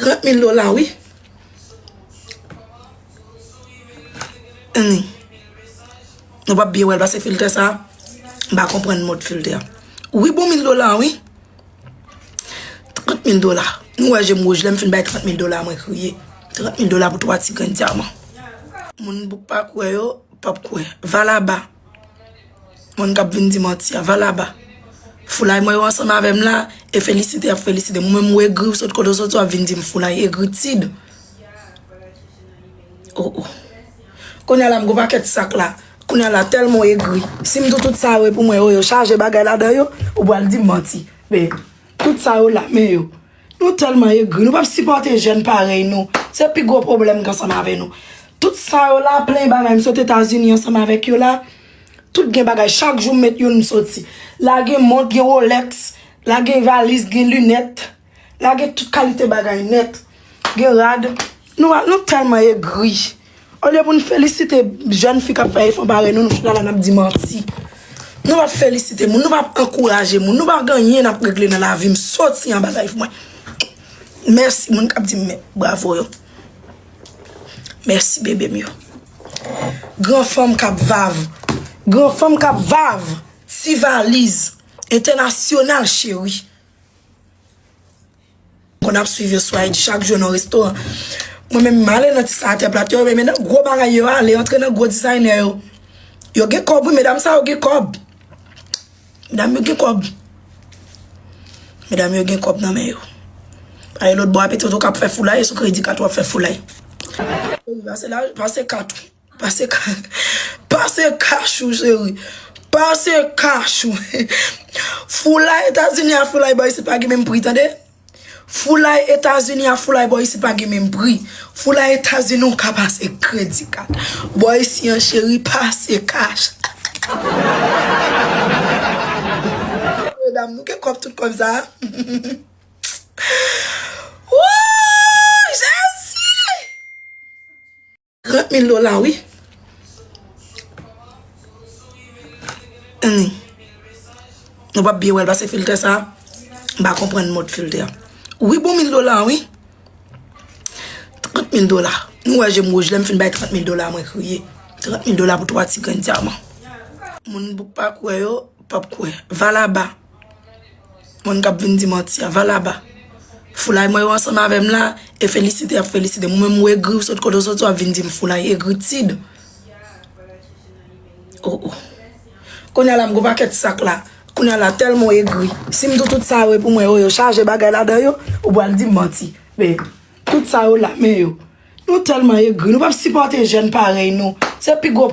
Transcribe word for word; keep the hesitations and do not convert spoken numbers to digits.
Trant mil dola, wi. Anni. Nou p ap byen wè l pase filtè sa. M pa konprann mòd filtè a. Wi, bon mil dola, wi. Trant mil dola. Nou wè je m wouj, lè m fin bay trant mil dola, mwen kriye. Trant mil dola pou twa ti grenn dyaman. Moun bouk pa kwè yo, p ap kwè. Valaba. Moun k ap vin di manti a, valaba. Foulay mwen yo ansanm avè m la, e felisite y ap felisite m. Ou menm ou egri, ou sot kote w soti, w ap vin di m foulay egritid. Oh, oh. Kounye a la, m gwo pakèt sak la. Kounye a la, tèlman w egri. Si m di w tout sa yo e pou mwen, yo, yo chaje bagay ladan yo, ou pral di m manti. Men, tout sa yo la, men yo. Nou tèlman egri, nou p ap sipòte jèn parèy nou. Se pi gwo pwoblèm k ansanm avè nou. Tout sa yo la, plen bagay m sot Etazini ansanm avèk yo la. Tout gen bagay, chak jou m met youn m soti. La gen mont, gen Rolex, la gen valiz, gen linèt, la gen tout kalite bagay nèt, gen rad. Nou, nou tèlman egri. Olye pou n felisite jèn fi k ap fè efò parèy nou, nou chita la n ap di manti. Nou p ap felisite moun, nou p ap ankouraje moun, nou p ap gen anyen n ap regle nan lavi m. Soti anba live mwen. Mèsi moun k ap di m bravo yo. Mèsi bebe m yo. Gran fanm k ap vav. Gran fanm k ap vav. Ti valiz. Entènasyonal, cheri. Konn ap swiv yo sou I G chak jou nan restoran. Mwen menm, m ale nan ti sa atè plat yo, men nan gwo bagay yo ale, antre nan gwo dizayner yo. Yo gen kòb, wi, medam sa yo gen kòb. Medam yo gen kòb. Medam yo gen kòb nan men yo. Pale lòt bò a, pitit ou k ap fè foulay, e sou kredi kat w ap fè foulay. Pase la, pase kat ou. Pase ka-, pase kach ou, cheri. Pase kach ou. Foulay Etazini a foulay bò isit pa gen menm pri, tande. Foulay Etazini a foulay bò isit pa gen menm pri. Foulay Etazini ou ka pase kredi kat. Bò isi an, cheri, pase kach. Medam, nou gen kòb tout kòb sa. Wouy, Jezi! Trant mil dola, wi. Anni. Nou p ap byen wè l pase filtè sa. M pa konprann mòd filtè a. Wi, bon mil dola, wi. Trant mil dola. Nou wè je m wouj, lè m fin bay trant mil dola, mwen kriye. Trant mil dola pou twa ti grenn dyaman. Moun bouk pa kwè yo, p ap kwè. Valaba. Moun k ap vin di manti a, valaba. Foulay mwen yo ansanm avè m la, e felisite y ap felisite m. Ou menm ou egri, ou sot kote w soti, w ap vin di m foulay egritid. Oh, oh. Kounye a la, m gwo pakèt sak la. Kounye a la, tèlman w egri. Si m di w tout sa yo e pou mwen, yo, yo chaje bagay ladan yo, ou pral di m manti. Men, tout sa yo la, men yo. Nou tèlman egri, nou p ap sipòte jèn parèy nou. Se pi gwo